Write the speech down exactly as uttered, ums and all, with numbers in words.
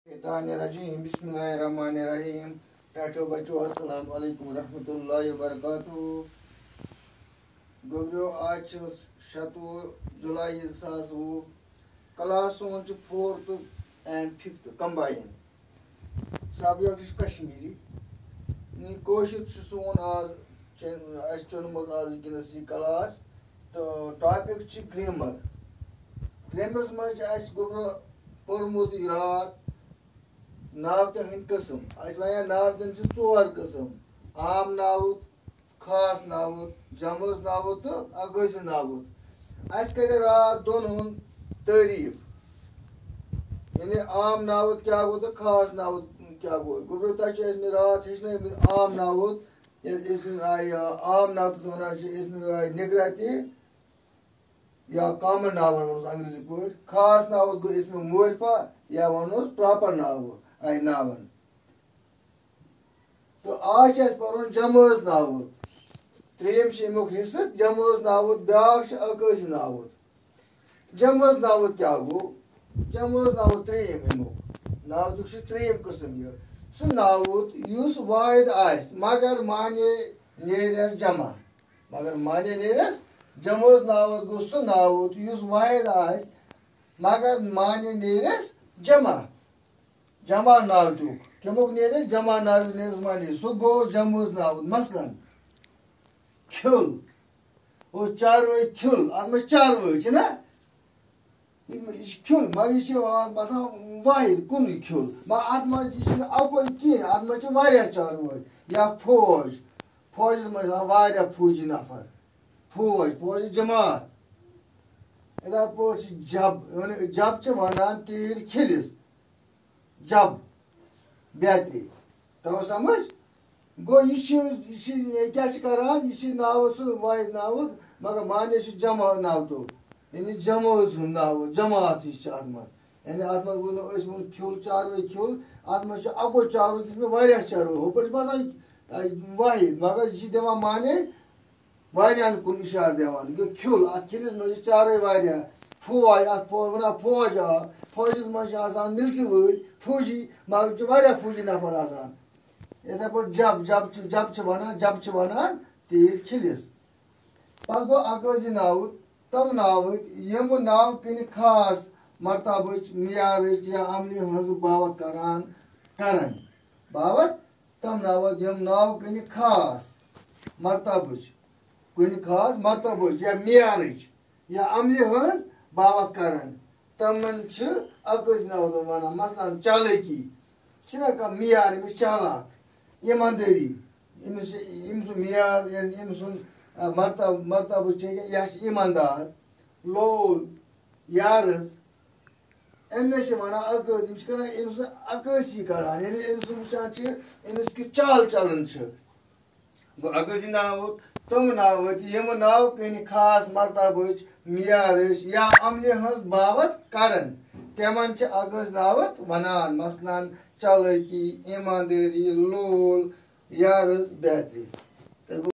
الشیطان الرجیم۔ بسم اللہ الرحمن الرحیم۔ ٹاٹھیو بچو، السلام علیکم ورحمۃ اللہ وبرکاتہ۔ گوٚبریو، آز چھِ شَتوُہ جُلاے زٕ ساس وُہ۔ کلاس سون چھُ فورتھ اینڈ ففتھ کمباین۔ سبجیکٹ چھُ کشمیٖری۔ یعنی کٲشُر چھُ سون آز چن-، اَسہِ چُنمُت آز وٕنکیٚنَس یہِ کلاس۔ تہٕ ٹاپِک چھُ گرٛیمر۔ گرٛیمرَس منٛز چھُ اَسہِ گوٚبرو پوٚرمُت یہِ راتھ ناوتن ہٕنٛدۍ قٕسم۔ اَسہِ وَنیا ناوتن چھِ ژور قٕسم: عام ناوُت، خاص ناوُت، جمٲژ ناوُت تہٕ اکٲسی ناوُت۔ اَسہِ کَرِ راتھ دۄن ہُنٛد تعریٖف، یعنی عام ناوُت کیٛاہ گوٚو تہٕ خاص ناوُت کیٛاہ گوٚو۔ گوٚبرو، تۄہہِ چھُ اَسہِ مےٚ راتھ ہیٚچھنٲومٕتۍ عام ناوُت، یَتھ اسمِ آیہِ عام ناوتَس وَنان چھِ اسمِ آیہِ نِکرہ تہِ، یا کامن ناو وَنوس انگریزی پٲٹھۍ۔ خاص ناوُت گوٚو اسمِ معرفہ یا وَنوس پراپر ناوٕ آیہِ ناوَن۔ تہٕ آز چھُ اَسہِ پَرُن جمٲژ ناوُت۔ ترٛیٚیِم چھُ اَمیُک حصہٕ جمٲژ ناوُت، بیٛاکھ چھُ اکٲسی ناوُت۔ جمٲژ ناوُت کیٛاہ گوٚو؟ جمٲژ ناوُت ترٛیٚیِم اَمیُک۔ ناوتُک چھُ ترٛیٚیِم قٕسم یہِ۔ سُہ ناوُت یُس واحد آسہِ، مگر معنی نیرٮ۪س جمع۔ مگر معنی نیرٮ۪س جمٲژ ناوُت گوٚو سُہ ناوُت یُس واحد آسہِ، مگر معنی نیرٮ۪س جمع۔ جمع ناوتُک۔ کَمیُک نیرِ؟ جمع ناوتُک نیرِ معنی۔ سُہ گوٚو جمٲژ ناوُت۔ مثلاً، کھیوٚل۔ او چاروٲے کھیوٚل۔ اَتھ منٛز چاروٲے چھِ نا؟ یہِ، یہِ چھُ کھیوٚل، مگر یہِ چھُ یِوان باسان واحد کُنُے کھیوٚل۔ مگر اَتھ منٛز یہِ چھُنہٕ اَکُے کینٛہہ، اَتھ منٛز چھِ واریاہ چاروٲے۔ یا فوج۔ فوجَس منٛز چھِ آسان واریاہ فوجی نفر۔ فوج، فوجی جماعت۔ یِتھَے پٲٹھۍ چھِ جب، یعنی جب چھِ وَنان تیٖر کھِلِس۔ جب، بیترِ۔ توٚو سمجھ؟ گوٚو، یہِ چھُ، یہِ چھُ، یہِ کیٛاہ چھُ کران؟ یہِ چھُ ناوُت سُہ واحد ناوُت، مگر معنی چھُ جمع ناوتُک۔ یعنی جمٲژ ہُنٛد ناوُت، جماعت ہِش چھِ اَتھ منٛز۔ یعنی اَتھ منٛز ووٚن نہٕ أسۍ ووٚن کھیوٚل، چاروٲے کھیوٚل، اَتھ منٛز چھُ اَکُے چاروُت، یہِ چھُ مےٚ واریاہ چاروٲے۔ ہُپٲرۍ چھُ باسان، آ، واحد، مگر یہِ چھِ دِوان معنی واریاہن کُن اِشارٕ دِوان۔ یہِ گوٚو کھیوٚل، اَتھ کھِلِس منٛز چھِ چاروٲے واریاہ۔ فوج، اَتھ فو-، وَنان فوج آ، فوجَس منٛز چھِ آسان مِلٹری وٲلۍ، فوجی، مگر چھِ واریاہ فوجی نفر آسان۔ یِتھَے پٲٹھۍ جب، جب چھِ، جب چھِ وَنان، جب چھِ وَنان تیٖر کھِلِس۔ پَتہٕ گوٚو اَکٲسی ناوُت، تِم ناوٕتۍ، یِم ناو کُنہِ خاص مرتبٕچ، معیارٕچ یا عملہِ ہٕنٛز باوَتھ کران، کرن۔ باوَتھ تِم ناوَتھ، یِم ناو کُنہِ خاص مرتبٕچ، کُنہِ خاص مرتبٕچ یا معیارٕچ یا عملہِ ہٕنٛز باوَتھ کرن، تِمن چھِ اَکٲسی ناوَتھ وَنان۔ مثلاً، چالٲکی چھِنہ کانٛہہ معیار، أمِس چالاک، ایٖماندٲری، أمِس چھِ، أمۍ سُنٛد معیار، یعنی أمۍ سُنٛد، آ، مرتب-، مرتبہٕ چھِ یہِ چھِ ایٖماندار، لول، یارٕز، أمِس چھِ وَنان اَکٲسی، یِم چھِ کَران أمۍ سُنٛد اَکٲسی کَران، یعنی أمۍ سُنٛد وٕچھان چھِ، أمِس کیُتھ چال چلان چھِ۔ گوٚو، اَکٲسی ناوُت، تِم ناوٕتۍ، یِم ناو کُنہِ خاص مرتبٕچ، معیارٕچ یا عملہِ ہٕنٛز باوَتھ کَرَن، تِمَن چھِ اَکٲسی ناوُت وَنان۔ مثلاً، چالٲکی، ایٖماندٲری، لول، یارٕز، بیترِ۔ تہٕ گوٚو،